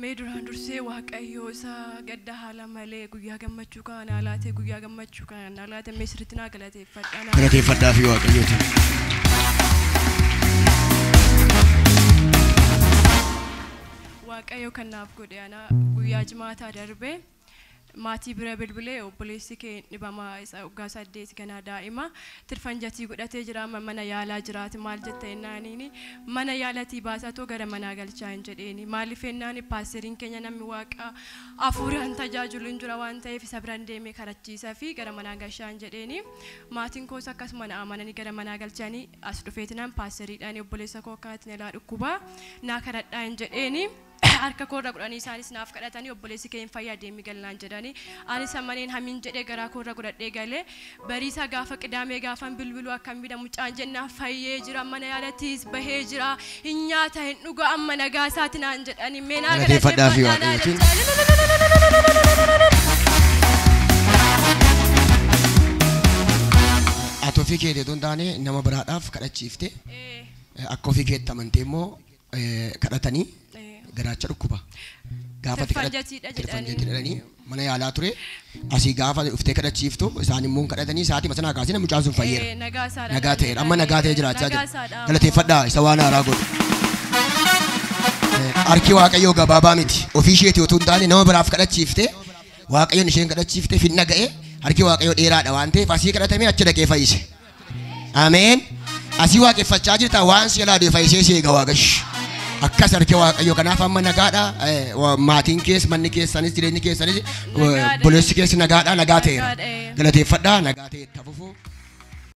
Mee duraan dursee Waaqayyoo isa gadda haala malee guyyaa gammachuu kana laate, guyyaa gammachuu kana laate, mee sirriitti naa galateeffadha. Galateeffadhaa fi Waaqayyooti. Waaqayyo kan naaf godhe, ana guyyaa jimaataa darbe maatii bira bilbilee, obboleessi kee dhibamaa isa waggaa 8 ganaa daa'ima tirfanjatii godhatee jira, amma mana yaalaa jiraati, maal jetta jennaaniini, mana yaalatii baasatoo gara manaa galchaa hin jedheeni. Maaliif jennaani, paasteriin keenya namni Waaqaa hafuuraan tajaajilu hin jira waan ta'eef, isa biran deemee karachiisa fi gara manaa galchaa hin jedheeni. Maatiin koos akkasuma na amananii gara manaa galchanii, as dhufeetinaan paasteriidhaan obboleessa koo akkanatti na dhukkubaa naa kadhadhaa hin jedheeni. Harka koorra godhanii isaanis naaf kadhatanii, obboleessi kee hin fayyaa, deemi galnaan jedhanii, anis amaneen hamiin jedhee garaa koorra godhadhee galee. Bariisa gaafa Qidaamee gaafan bilbiluu, akkam bida mucaan jennaan, fayyee jira, mana yaalatiis bahee jira, hin nyaata, hin dhuga, amma nagaa isaati naan jedhanii. Mee naa Galateeffadhaa fi galateeffadhaa. Ati ofii keetii otoo hin taane nama biraadhaaf kadhachiifte, akka ofii keetti amantee immoo kadhatanii garaacha dhukkuba. Gaafa ati Tirfanjatiidha jedhanii. Tirfanjatii jedhanii mana yaalaa ture. Asii gaafa dhuftee kadhachiiftu, isaan immoo kadhatanii, sa'aatii sanaa kaasee mucaan sun fayyeera. Nagaa isaadha. Nagaa ta'eera. Amma nagaa ta'ee jiraachaa Nagaa jira. isaadha. Galateeffadhaa isa waan haaraa godhu. Harki Waaqayyoo gabaabaa miti. Ofii isheetii otoo hin taane nama biraaf kadhachiifte, Waaqayyoon isheen kadhachiifte finna ga'e. Harki Waaqayyoo dheeraadha waan ta'eef, asii kadhatamee achi dhaqee fayyise. Ameen. Asii waaqeffachaa jirta, waan si jalaa du'e fayyisee si eega Waaqayyo. Akkas harki Waaqayyoo, kanaaf amma nagaadha. Maatiin kees, manni keessanis, jireenyi keessanis, Nagaadha. Obboleessi keessa nagaadha, nagaa ta'eera. Nagaadha. Galateeffadhaa, nagaa ta'e itti hafufu.